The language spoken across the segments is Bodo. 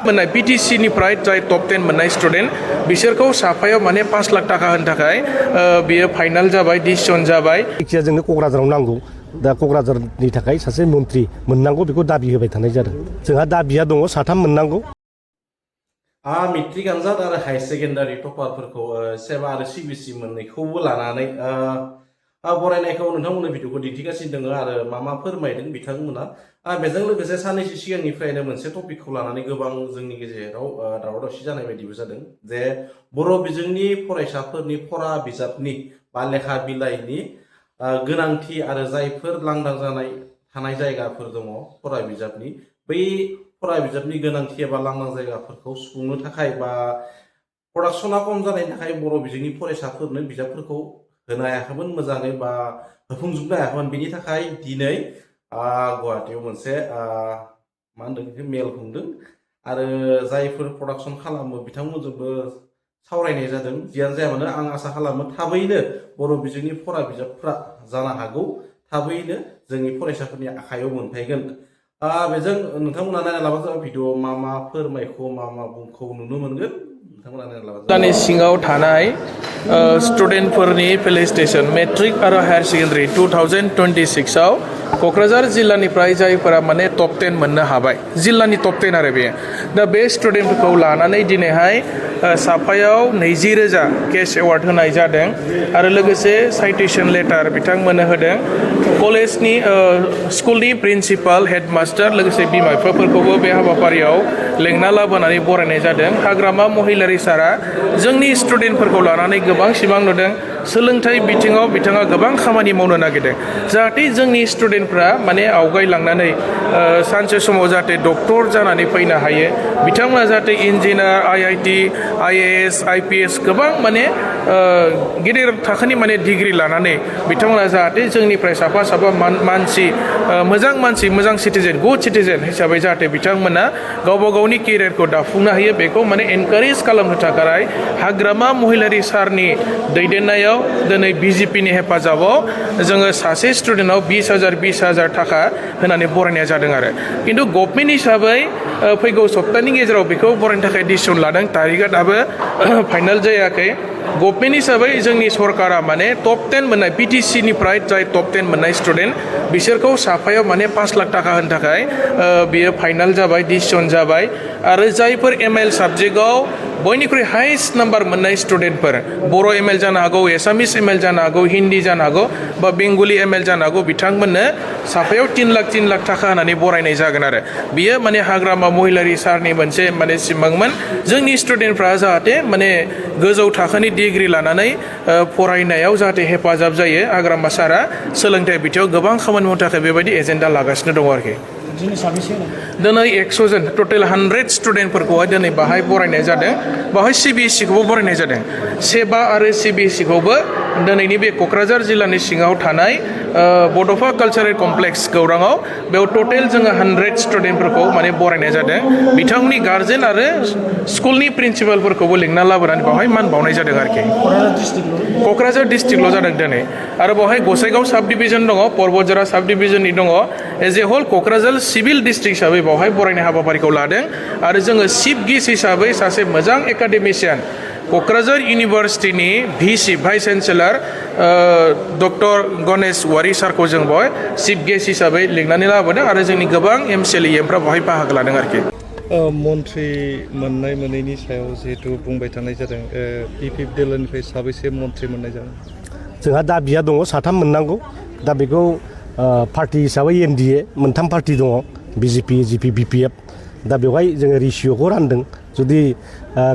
मोननाय Btcn निफ्राय जाय टप 10 मोननाय स्टुडेन्ट बिसोरखौ साफायाव माने 5 लाख थाखा होनो थाखाय बियो फाइनाल जाबाय डिसिजन जाबाय जायखिया जोंनो क'क्राझाराव नांगौ दा क'क्राझारनि थाखाय सासे मन्त्रि मोननांगौ बेखौ दाबि होबाय थानाय जादों जोंहा दाबिया दङ 3 मोननांगौ मेट्रिक आनजाद आरो हायार सेकेन्डारि टपारफोरखौ सेबा आरो सिबिएसइ मोननैखौबो लानानै बरायनायखौ नोंथांमोननि भिडिअखौ दिन्थिगासिनो दङ आरो मा फोरमायदों बिथांमोना बेजों लोगोसे साननैसो सिगांनिफ्रायनो मोनसे टपिकखौ लानानै गोबां जोंनि गेजेराव दावराव दावसि जानाय बायदिबो जादों जे बर' बिजोंनि फरायसाफोरनि फरा बिजाबनि बा लेखा बिलाइनि गोनांथि आरो जायफोर लांदां जानाय थानाय जायगाफोर दङ फरा बिजाबनि बै फरा बिजाबनि गोनांथि एबा लांदां जायगाफोरखौ सुफुंनो थाखाय बा प्रडाक्शना खम जानायनि थाखाय बर' बिजोंनि फरायसाफोरनो बिजाबफोरखौ होनो हायाखैमोन मोजाङै बा होफुंजोबनो हायाखैमोन बेनि थाखाय दिनै गुवाहाटीयाव मोनसे मा होनदों मेल खुंदों आरो जायफोर प्रडाक्शन खालामो बिथांमोनजोंबो सावरायनाय जादों जियानो जाया मानो आं आसा खालामो थाबैनो बर' बिजोंनि फरा बिजाबफ्रा जानो हागौ थाबैनो जोंनि फरायसाफोरनि आखायाव मोनफैगोन बेजों नोंथांमोना नायना लाबानो जाबाय भिडिअ मा फोरमायखौ मा बुंखौ नुनो मोनगोन नोंथांमोना नायना लाबानो जाबाय सिङाव थानाय स्टुडेन्टफोरनि फेलिसिटेसन मेट्रिक आरो हायार सेकेन्डारि 2026 आव क'क्राझार जिल्लानिफ्राय जायफोरा माने टप 10 मोननो हाबाय जिल्लानि टप 10 आरो बे दा बे स्टुडेन्टफोरखौ लानानै दिनैहाय साफायाव 20,000 केश एवार्ड होनाय जादों आरो लोगोसे साइटेशन लेटार बिथांमोननो होदों कलेजनि स्कुलनि प्रिन्सिपाल हेडमास्टार लोगोसे बिमा बिफाफोरखौबो बे हाबाफारियाव लेंना लाबोनानै बरायनाय जादों हाग्रामा महिलारि सारा जोंनि स्टुडेन्टफोरखौ लानानै गोबां सिमां नुदों सोलोंथाइ बिथिङाव बिथाङा गोबां खामानि मावनो नागिरदों जाहाथे जोंनि स्टुडेन्टफ्रा माने आवगायलांनानै सानसे समाव जाहाथे डक्टर जानानै फैनो हायो बिथांमोना जाहाथे इन्जिनियार IIT IAS IPS गोबां माने गिदिर थाखोनि माने डिग्री लानानै बिथांमोना जाहाथे जोंनिफ्राय साफा मानसि मोजां सिटिजेन गुड सिटिजेन हिसाबै जाहाथे बिथांमोना गावबा गावनि केरियारखौ दाफुंनो हायो बेखौ माने एनकारेज खालामनो थाखाय हाग्रामा महिलारि सारनि दैदेननायाव दिनै BJPनि हेफाजाबाव जोङो सासे स्टुडेन्टआव 20,000 थाखा होनानै बरायनाय जादों आरो खिन्थु गभर्नमेन्ट हिसाबै फैगौ सप्तानि गेजेराव बेखौ बरायनो थाखाय डिसिजन लादों तारिखआ दाबो फाइनाल जायाखै गभर्नमेन्ट हिसाबै जोंनि सरकारा माने टप 10 मोननाय Btcn निफ्राय जाय टप 10 मोननाय स्टुडेन्ट बिसोरखौ साफायाव माने 5 लाख थाखा होनो थाखाय बियो फाइनाल जाबाय डिसिजन जाबाय आरो जायफोर ML साबजेक्टआव बयनिख्रुइ हाइस्ट नाम्बार मोननाय स्टुडेन्टफोर बर' ML जानो हागौ एसामिस ML जानो हागौ हिन्दी जानो हागौ बा बेंगलि ML जानो हागौ बिथांमोननो साफायाव 3 लाख थाखा होनानै बरायनाय जागोन आरो बियो माने हाग्रामा महिलारि सारनि मोनसे माने सिमांमोन जोंनि स्टुडेन्टफ्रा जाहाथे माने गोजौ थाखोनि डिग्री लानानै फरायनायाव जाहाथे हेफाजाब जायो हाग्रामा सारा सोलोंथाइ बिथिङाव गोबां खामानि मावनो थाखाय बेबायदि एजेन्डा लागासिनो दङ आरोखि दिनै 100 जन टटेल 100 स्टुडेन्टफोरखौहाय दिनै बाहाय बरायनाय जादों बाहाय CBSE-खौबो बरायनाय जादों सेबा आरो CBSE-खौबो दिनैनि बे क'क्राझार जिल्लानि सिङाव थानाय बड'फा कालचारेल कमप्लेक्स गौराङाव बेयाव टटेल जोङो 100 स्टुडेन्टफोरखौ माने बरायनाय जादों बिथांमोननि गार्जेन आरो स्कुलनि प्रिन्सिपालफोरखौबो लेंना लाबोनानै बावहाय मान बावनाय जादों आरोखि क'क्राझार डिस्ट्रिक्टल' जादों दिनै आरो बावहाय गसाइगाव साब डिभिजन दङ पर्बतजरा साब डिभिजननि दङ as a whole Kokrajhar civil district हिसाबै बावहाय बरायनाय हाबाफारिखौ लादों आरो जोङो चिफ गेस्ट हिसाबै सासे मोजां एकाडेमिशियान क'क्राझार इउनिभार्सिटिनि VC vice chancellor doctor Ganesh Wary सारखौ जों बेवहाय चिफ गेस्ट हिसाबै लिंनानै लाबोदों आरो जोंनि गोबां MCLE-फ्रा बेवहाय बाहागो लादों आरोखि मन्त्रि मोननाय मोनैनि सायाव जिहेतु बुंबाय थानाय जादों PP दोलोनिफ्राय साबैसे मन्त्रि मोननाय जादों जोंहा दाबिया दङ 3 मोननांगौ दा बेखौ पार्टि हिसाबै NDA मोनथाम पार्टि दङ BJP AGP BPF दा बेवहाय जोङो रेसिय'खौ रानदों जुदि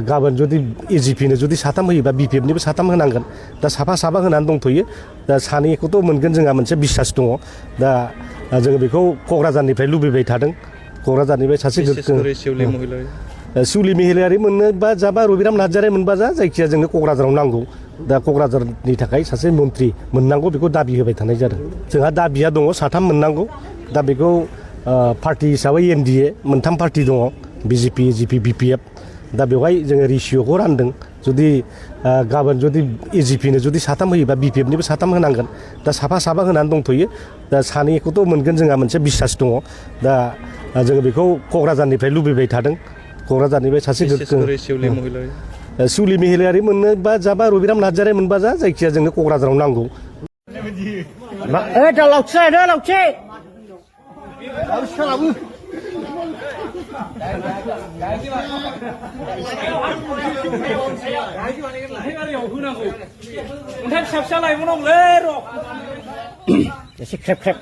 गाबोन जुदि AGP-नो जुदि 3 होयोबा BPF-निबो 3 होनांगोन दा साफा होनानै दंथ'यो दा सानैखौथ' मोनगोन जोंहा मोनसे बिसास दङ दा जोङो बेखौ क'क्राझारनिफ्राय लुबैबाय थादों क'क्राझारनिफ्राय सासे सिउलि महिलारि मोननोबा जाबा रबिराम नार्जारि मोनबा जायखिया जोंनो क'क्राझाराव नांगौ दा क'क्राझारनि थाखाय सासे मन्त्रि मोननांगौ बेखौ दाबि होबाय थानाय जादों जोंहा दाबिया दङ 3 मोननांगौ दा बेखौ पार्टि हिसाबै NDA मोनथाम पार्टि दङ BJP AGP BPF दा बेवहाय जोङो रेसिय'खौ रानदों जुदि गाबोन जुदि एजिपिनो जुदि साथाम होयोबा बिपिएफनिबो साथाम होनांगोन दा साफा होनानै दंथ'यो दा सानैखौथ' मोनगोन जोंहा मोनसे बिसास दङ दा जोङो बेखौ क'क्राझारनिफ्राय लुबैबाय थादों क'क्राझारनिफ्राय सासे सिउलि महिलारि मोननोबा जाबा रबिराम नार्जारि मोनबा जा जायखिया जोंनो क'क्राझाराव नांगौ एसे ख्रेब ख्रेब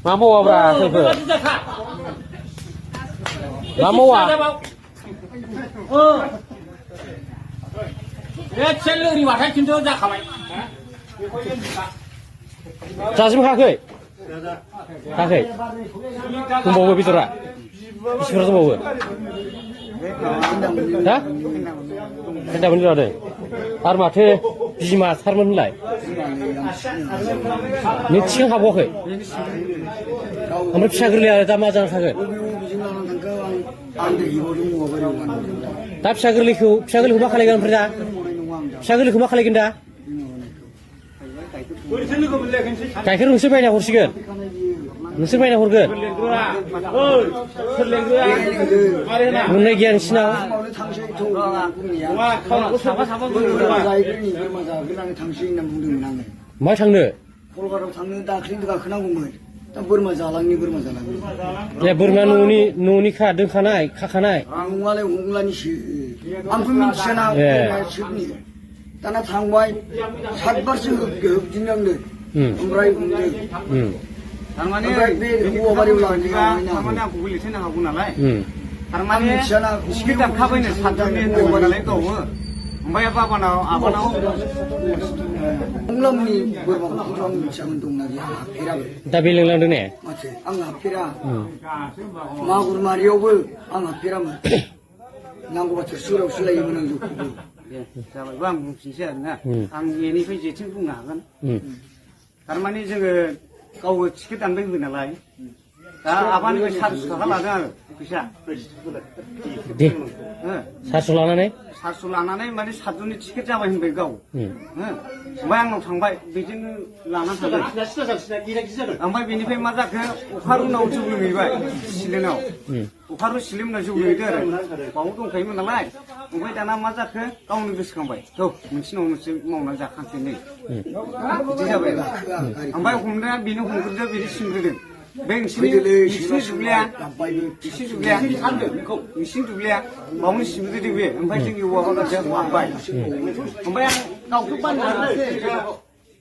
मा मावाब्रा जोंफोर मा मावा जाजोबखायाखै खायाखै दंबावो बेदरा बेसेबां दंबावो हा दाबोनो जादों आरो माथो बिमा सारमोन होनलाय नों थिखां हाबावाखै ओमफ्राय फिसा गोरलैया दा मा जाना थागोन दा फिसा गोरलैखौ मा खालायगोन ओमफ्राय दा फिसा गोरलैखौ मा खालायगोन दा गाइखेर नोंसोर बायना हरसिगोन नोंसोर बायना हरगोन मोननाय गैया नोंसिनाव मा थांनो कलकातायाव थांनो दाख्लै गाखोनांगौमोन दा बोरमा जालांनि ए बोरमा न'निखा दोनखानाय खाखानाय आं नङालाय हंलानिसो आंथ' मिथियाना सोबनि दाना थांबाय 7 बारसो होबदिनांनो ओमफ्राय थारमाने बे हौवाबारियाव थारमाने आंखौ लिरथायनो हागौ नालाय थारमाने टिकेट दानखाबायनो सातजननि होनदोंमोन नालाय गावो ओमफ्राय बाबानाव आबानाव हंलामनि बोरमाखौथ' आं मिथियामोन दंना गैया आं हाफेराबो दा बे लेंलांदों ने माथो आं हाफेरा मागुरमारियावबो आं हाफेरामोन नांगौबा थोरसिफोराव सोलायोमोन आं जौखौबो जाबायबा आं बुंफिनसै आरोना आं बेनिफ्राय जेथिं बुंनो हागोन थारमाने जोङो गावबो टिकेट दानबाय होबाय नालाय दा आबानिफ्राय 400 थाखा लादों आरो फैसा दे 400 लानानै 400 लानानै माने 7जननि टिकेट जाबाय होनबाय गाव ओमफ्राय आंनाव थांबाय बेजोंनो लानानै थांबाय ओमफ्राय बेनिफ्राय मा जाखो अखारुनाव जौ लोंहैबाय सिलेनाव अखारु सिलेमनाव जौ लोंहैदो आरो बाव दंखायोमोन नालाय ओमफ्राय दाना मा जाखो गावनो गोसोखांबाय थ' मोनसे नङा मोनसे मावनानै जाखानोसै नै बिदि जाबाय ओमफ्राय हमनाया बेनो हमग्रोदो बिदि सिमग्रोदों बे नोंसिनि दुब्लिया बावनो सिमग्रोदो बे ओमफ्राय जोंनि हौवाफोरा हाबबाय ओमफ्राय आं गावखौ बाननो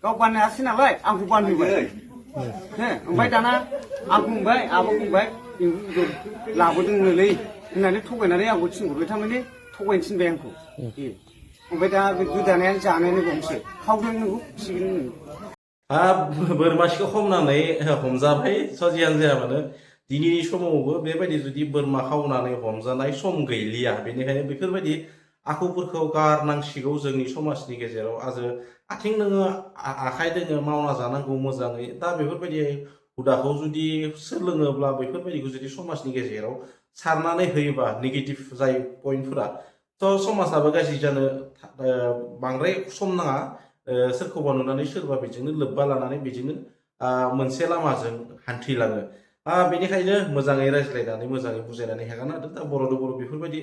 गाव बाननो हायासै नालाय आंखौ बानहोबाय ओमफ्राय दाना आंखौ बुंबाय आबौ बुंबाय लाबोदोंनोलै होननानै थगायनानै आंखौ थिनहरबाय थारमाने थगायनो थिनबाय आंखौ ओमफ्राय दा बे गोदानायानो जानायानो गंसे खावदों नोंखौ थिगैनो बोरमासिखौ हमनानै हमजाबाय जियानो जाया मानो दिनैनि समावबो बेबायदि जुदि बोरमा खावनानै हमजानाय सम गैलिया बेनिखायनो बेफोरबायदि आखुफोरखौ गारनांसिगौ जोंनि समाजनि गेजेराव आथिं नोङो आखाइ दोङो मावना जानांगौ मोजाङै दा बेफोरबायदि हुदाखौ जुदि सोलोङोब्ला बेफोरबायदिखौ जुदि समाजनि गेजेराव सारनानै होयोबा नेगेटिभ जायो पइन्टफोरा थ' समाजाबो गाज्रि जानो बांद्राय सम नाङा सोरखौबा नुनानै सोरबा बेजोंनो लोब्बा लानानै बेजोंनो मोनसे लामाजों हान्थिलाङो बेनिखायनो मोजाङै रायज्लायनानै मोजाङै बुजायनानै हेगारना होदों दा बर' बेफोरबायदि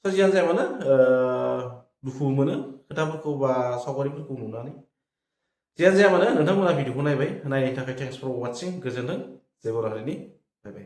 जियानो जाया मानो दुखु मोनो खोथाफोरखौ बा सावगारिफोरखौ नुनानै जियानो जाया मानो नोंथांमोना भिडिअखौ नायबाय नायनायनि थाखाय थेंक्स फर वाचिं गोजोनथों जय बर' हारिनि बाय बाय